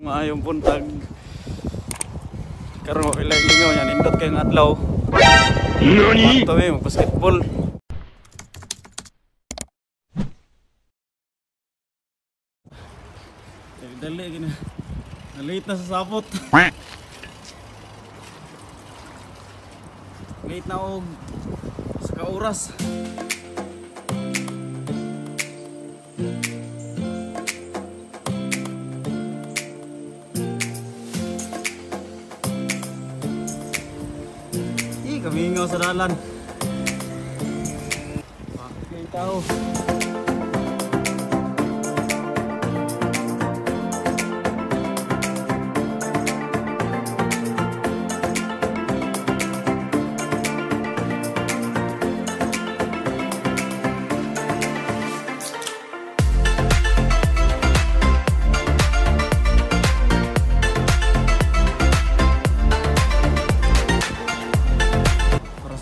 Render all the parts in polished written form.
Maayong buntag. Karon wa ilay lingaw nya, nindot kay nga adlaw. Nani? Ato mi mag-basketball. Dali gina. Late na sa sapot. Late na og sa ka oras. Kamingaw sa dalan. Bakit kayong tao?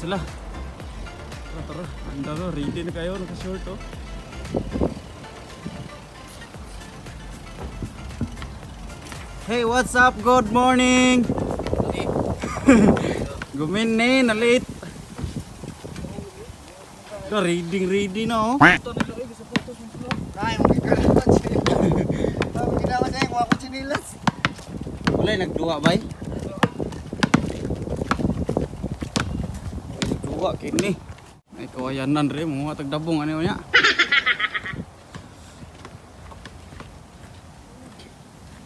Sila. Tara, tara. Ang dami, ready na kayo, naka-short oh. Hey, what's up? Good morning. Gumin na late. Ready, ready na oh. Wala nagduwa bay? Duwa kini. Ay kawayanan re mo tagdabong ano niya.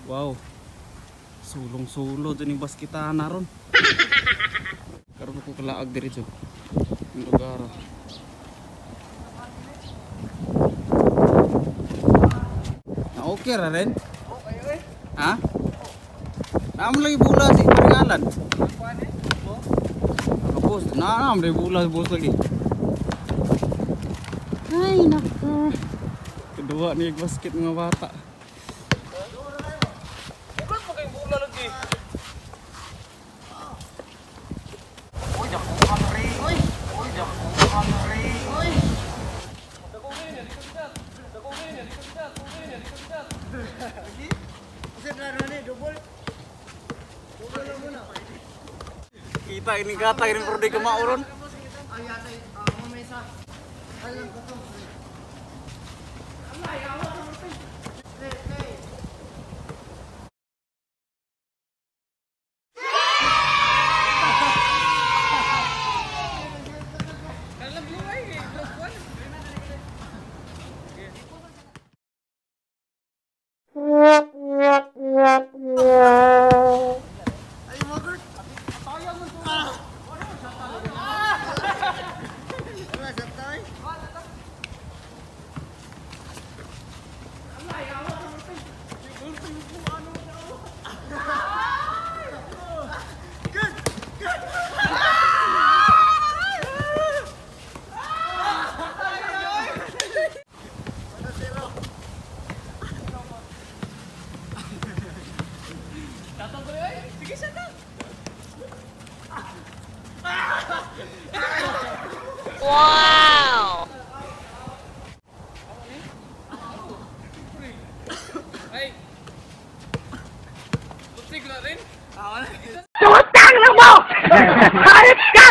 Wow. Sulong-sulo din yung basketahan na ron. Karon ko kalaag diri jo. Ang lugar. Na okay ra rin? Okay oy. Ha? Naamo lagi bula si pangalan. Bos, na na bola bos lagi. Ay nako. Kedua ni basket mga bata. Bukat mo kay bola lagi. Oy, dako ang re. Oy, oy dako ang re. Oy. Dako ni dito kita. Dako ni dito kita. Dako ni dito kita. Lagi. Usap na ron ni double. Double lang muna. Kita ini kata ini perlu dikemauron. Wow! Hey! Lutsig na rin? Tutang lang mo! Hayop ka!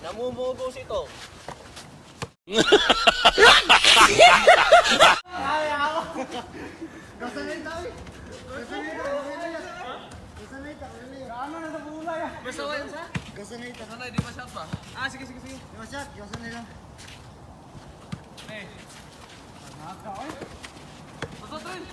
Namumugo si to. Ah, sige, sige, sige. Di ba shot? Gasan nila. Eh. Pasok rin.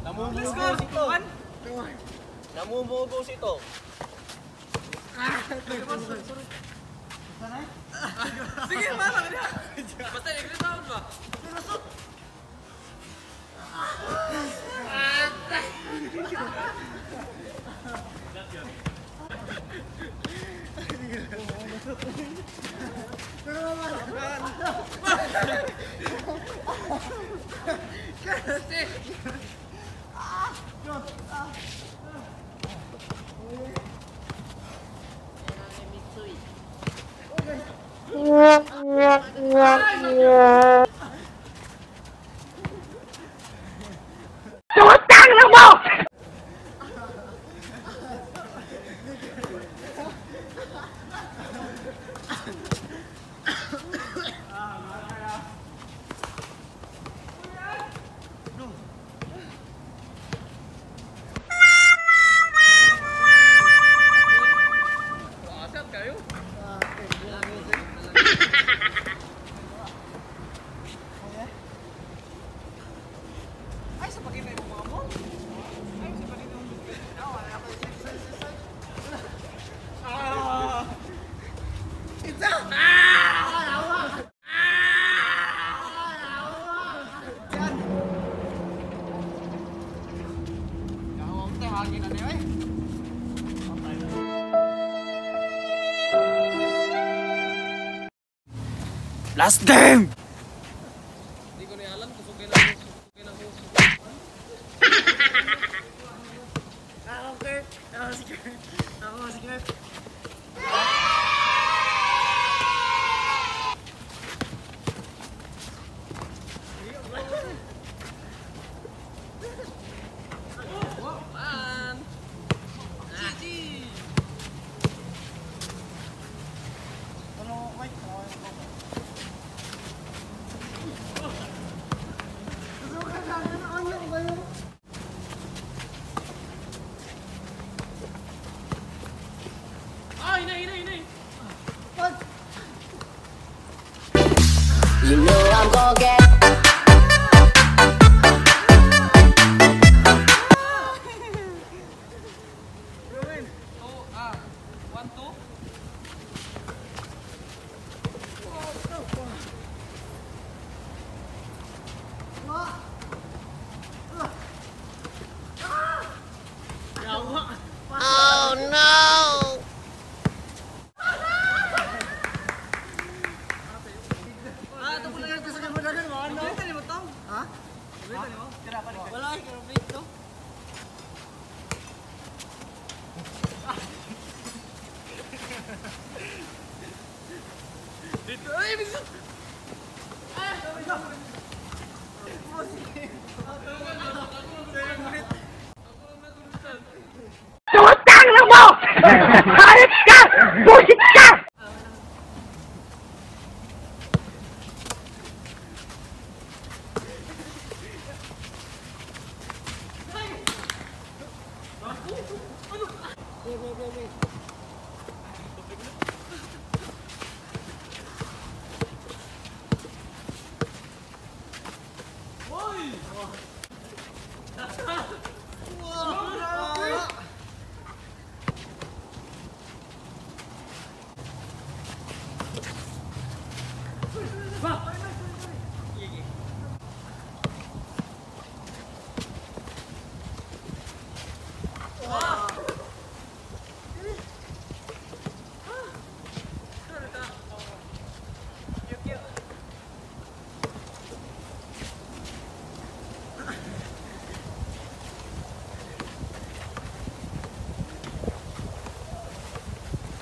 Namumugo si to. Namumugo si ito. Sige, parang niya. Basta i-ground ba? Tutang lang mo! Last game! Hindi ko na alam kung kailan ko. Okay. Ako si Kurt. Man. GG. Ah, inay. You know I'm gonna get. Oh, 1, 2. Oh no! Tutang lang mo! Hayop ka! Bullshit ka!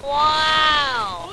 Wow!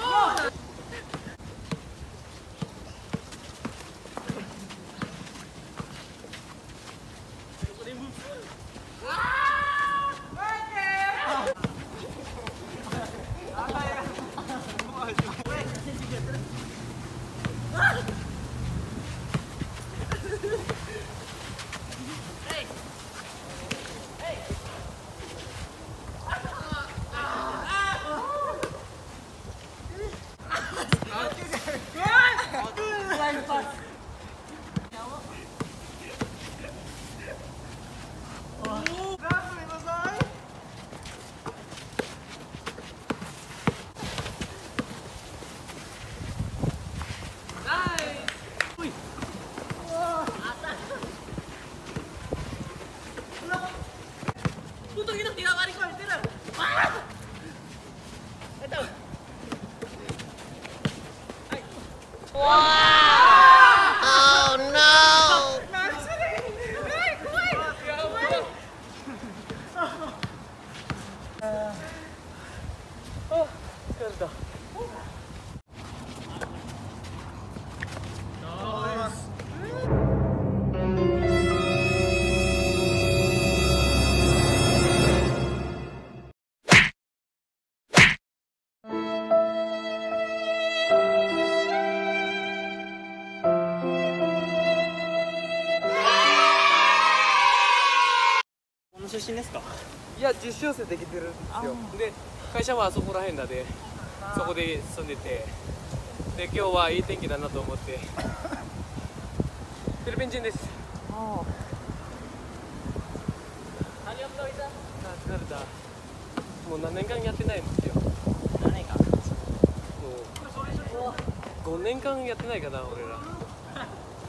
Wow! Oh no! 出身ですか？いや、実習生できてるんですよ。で、会社はあそこら辺だで、そこで住んでて、で、今日はいい天気だなと思って。フィリピン人です。あ疲れた。もう何年間やってないんですよ。何年間？もう5年間やってないかな、俺ら。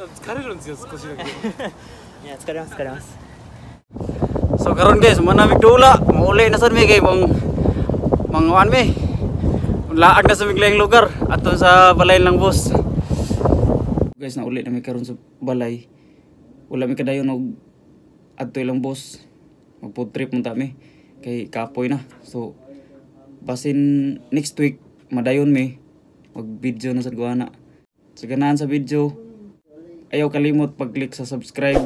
疲れるんですよ、少しだけ。いや、疲れます、疲れます。 So karon guys, manamig dula, mauli na sad mi kay mong manguan mi. Laag na sa miglayang lugar ato sa balay lang boss. Guys, nauli na mi karon sa balay. Wala mi kadayon og adto ilang boss. Mag food trip man ta mi kay kapoy na. So basin next week madayon mi mag video na sad guana. Sa ganahan sa video, ayaw kalimot pag-click sa subscribe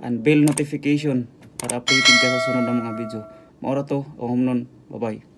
and bell notification para updated ka sa sunod na mga video. Maura to, o nun. Bye-bye.